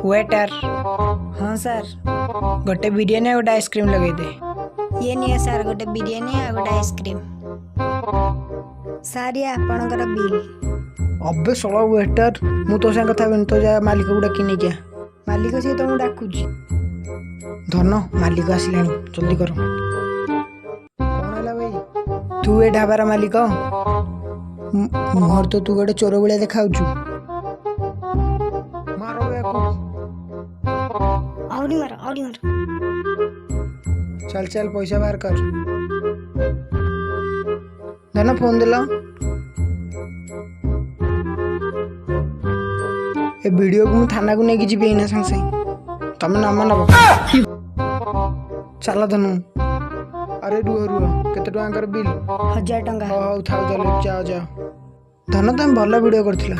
Waiter. ହଁ sir. ଗୋଟେ ବିରିୟାନୀ ଆଉ ଗୋଟେ ଆଇସ୍କ୍ରିମ୍ ଲଗେଇଦେ। ଇଏ ନିଅ ସାର୍, ଗୋଟେ ବିରିୟାନୀ ଆଉ ଗୋଟେ ଆଇସ୍କ୍ରିମ୍। ସାର୍, ଇଏ ଆପଣଙ୍କର ବିଲ୍। ଅବେ ଶଳା ୱେଟର, ମୁଁ ତୋ ସାଙ୍ଗେ କଥା ହେବିନି। ତୋ ଯା ମାଲିକକୁ ଡାକି ନେଇକି ଆ। ମାଲିକ, ସିଏ ତମକୁ ଡାକୁଛି। ଧନ, ମାଲିକ ଆସିଲାଣି, ଜଲ୍ଦି କର। କ'ଣ ହେଲା ଭାଇ? ତୁ ଏ ଢାବାର ମାଲିକ? ମୁହଁରେ ତ ତୁ ଗୋଟେ ଚୋର ଭଳିଆ ଦେଖାଉଛୁ। ମାର ବେ ୟାକୁ। ଆହୁରି ମାର, ଆହୁରି ମାର। ଚାଲ ଚାଲ, ପଇସା ବାହାର କର। ଧନ, ଫୋନ୍ ଦେଲ। ଏ ଭିଡ଼ିଓକୁ ମୁଁ ଥାନାକୁ ନେଇକି ଯିବି ଏଇନା ସାଙ୍ଗେ ସାଙ୍ଗେ। ତମେ ନାମ ନବ। ଚାଲ ଧନୁ। ଆରେ ରୁହ ରୁହ, କେତେ ଟଙ୍କାର ବିଲ୍? 1000 ଟଙ୍କା। ହଉ ହଉ, ଥାଉ ତାହେଲେ, ଯାଅ ଯାଅ। ଧନ, ତମେ ଭଲ ଭିଡ଼ିଓ କରିଥିଲ।